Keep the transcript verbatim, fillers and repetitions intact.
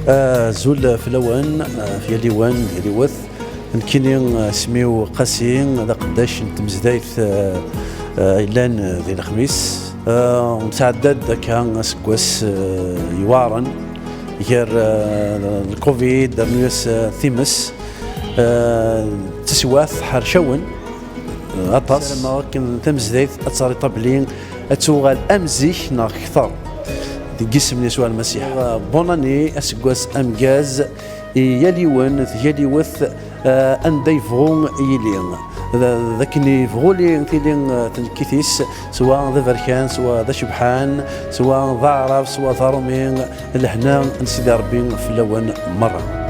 Azul fell-awen, f yal yiwen d yal yiwet. Nekkini, isem-iw Qasi, d aqeddac n tmezdayt, eh, eh, yellan di Lexmis. Eh, nesɛedda-d akka aseggas, eh, iweɛren, gar, eh, lkuvid, rnu-yas, eh, times. Eh, d taswiɛt ḥercawen, eh, aṭas. Ssarameɣ akken tamezdayt ad terr iṭabli, ad tuɣal am zik neɣ kter, deg yisem n Yasuɛ Lmasiḥ. Eh, bonne année, aseggas ameggaz i yal yiwen d yal yiwet, eh, anda yebɣu yili. D, d akken yebɣu li tili, eh, tnekkit-is, swa d aberkan, swa d acebḥan, swa d aɛrab, swa d aṛumi, lehna n Sidi Ṛebbi fell-awen merra.